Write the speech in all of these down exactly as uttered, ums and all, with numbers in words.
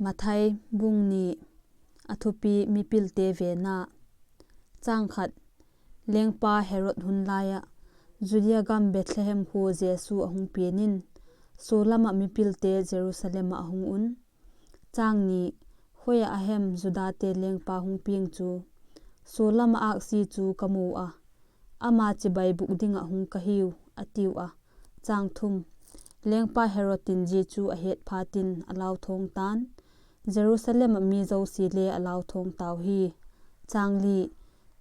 Mathai bung ni. A thupi: Mipilte vena. Chang khat. Lengpa Herod hun lai ah, Judea gam Bethlehem khua Jesu a hung pian in, sualam ah mipilte Jerusalem ah a hung un. Chang ni. Khoi ah a hem Judate lengpa hung piang chu? Sualam ah âksi chu ka mu a, ama chibai bûk ding ah hung ka hiu, a tiu a. Chang thum. Lengpa Herod in zia chu a het phat in a lauthawng ta'n, Jerusalem ah mi zosia le a lauthawng tau hi. Chang li.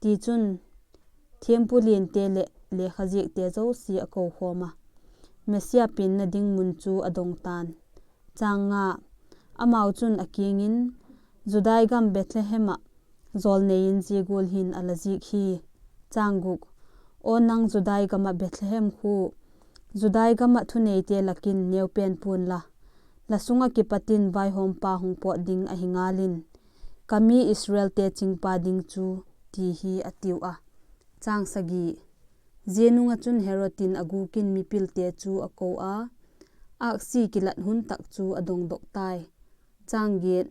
Tichun, thiampu liante leh lekha ziakte zosia a kokhawm a, Messia pianna ding mun chu a dong ta'n. Chang nga. Amau chun a kiang in, Judai gam Bethlehem ah jawlnei in zia gual hin a la zik hi. Chang guk. Aw nang Judai gam ah Bethlehem khua, Judai gam ah thuneite lak in neupen pua'n la, la sung ah kipat in vaihawmpa hung pawt ding ahi ngal in, ka mi Israelte chingpa ding chu, ti hi, a tiu a. Chang sagi. Zia nung ah chun Herod in a gûk in mipilte chu a ko a, âksi kilat hun tak chu a dongdok tai. Chang giat.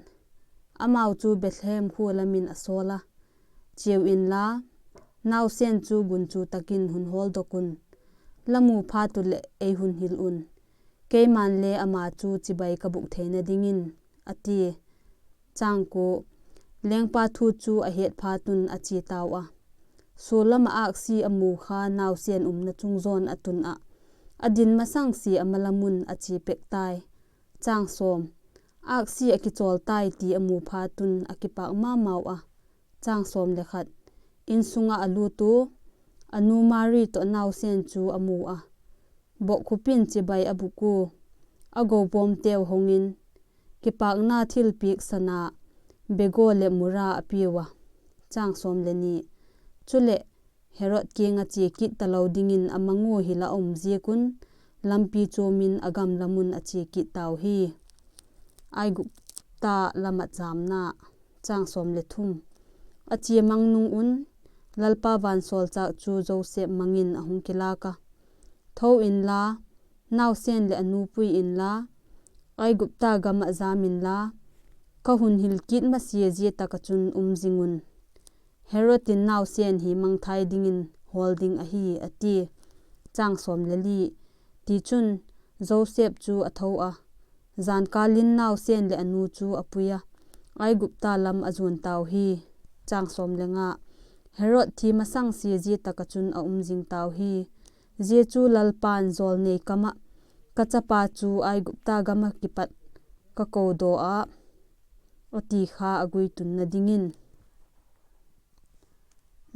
Amau chu Bethlehem khua lam in a sawl a, Chiau inla, nausen chu gunchu tak in hun hawldok un, la mu phat uh leh ei hun hil un, keima'n le ama chu chibai ka bûk theina dingin, a tia. Chang kua. Lengpa thu chu a het phat un a chia tau a, sualam ah âksi a mu kha nausen umna chung zaw'n a tun ah, a din masangsia a malam un a chia pek tai. Chang sawm. Âksi a kichawl tai ti a mu phat un a kipâk ma mau a. Chang sawm le khat. Insung ah a lût ua, a nu Mari tawh nausen chu a mu a, bokkhup in chibai a bûk ua, a gobawmteu hong in, kipâkna thilpiak sana, begaw leh mura a piau a. Chang sawm le ni. Chuleh, Herod kiang ah chia kit talo dingin a mang ua hil a um ziak un, lampi chuam in a gam lam un a chia kit tau hi. Aigupta lam ah chamna. Chang sawm le thum. A chia mang nung un, Lalpa vansawlchâk chu Joseph mang in a hung kilâk a, Tho inla, nausen leh a nu pui inla, Aigupta gam ah jam inla, ka hun hil kit masia zia tak ah chun um zing un; Herod in nausen hi mangthai dingin hawl ding ahi, a tia. Chang sawm le li. Tichun, Joseph chu a tho a, jankâl in nausen leh a nu chu a pui a, Aigupta lam a zuan tau hi. Chang sawm le nga. Herod thi masangsia zia tak ah chun a um zing tau hi. Zia chu Lalpa'n jawlnei kam ah, Ka chapa chu Aigupta gam ah kipat ka kodaw ah, a ti kha a guitunna dingin.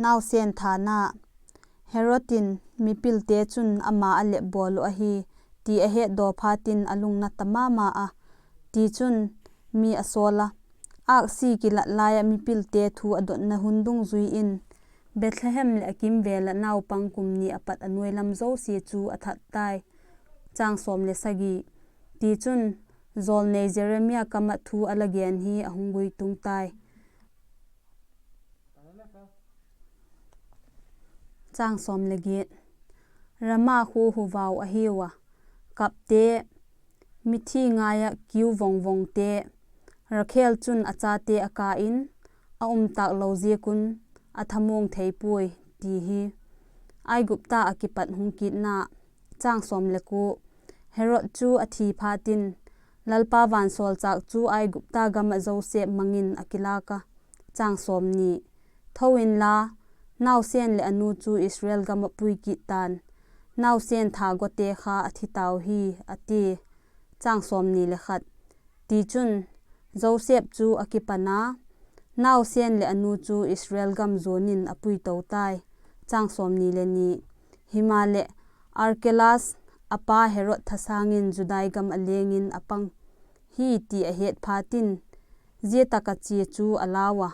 Nausen thana. Herod in, Mipilte chun ama a lep bawl uh ahi, ti a hetdaw phat in a lungna ta ma ma a. Tichun, mi a sawl a, âksi kilat lai ah mipilte thu a dotna hun dungzui in, Bethlehem leh a kimvêl ah naupang kum ni a pat a nuai lam zosia chu a that tai. Chang sawm le sagi. Tichun, jawlnei Jeremia kam ah thu a la gen hi a hung guitung tai. Rama khua huvau ahiu a, kapte, mithi ngai ah kiu vong vongte, Rakhel chun a chate a ka in, a um tâk lo ziak un a thamuang thei puai, ti hi. Aigupta ah kipat hung kitna. Chang sawm le kua. Herod chu a thi phat in, Lalpa vansawlchâk chu Aigupta gam ah Joseph mang in a kilâk a. Chang sawmni. Tho inla, nausen leh a nu chu Israel gam ah pui kit ta'n; nausen thagawte kha a thi tau hi, a tia. Chang sawmni le khat. Tichun, Joseph chu a kipan a, nausen leh a nu chu Israel gam zuan in a pui to tai. Chang sawmni le ni. Himaleh, Arkelas, a pa Herod thasâng in Judai gam ah leng in a pang hi ti a het phat in, zia tak ah chia chu a lau a.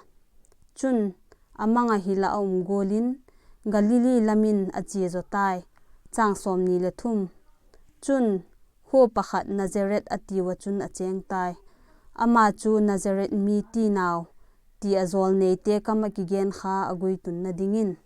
Chun, a mang ah hil ah a um gual in, Galili lam in a chia zaw tai. Chang sawmni le thum. Chun, khua pakhat Nazareth a tiu ah chun a chêng tai; ama chu Nazareth mi tinau, ti a jawlneite kam ah kigen kha a guitunna dingin.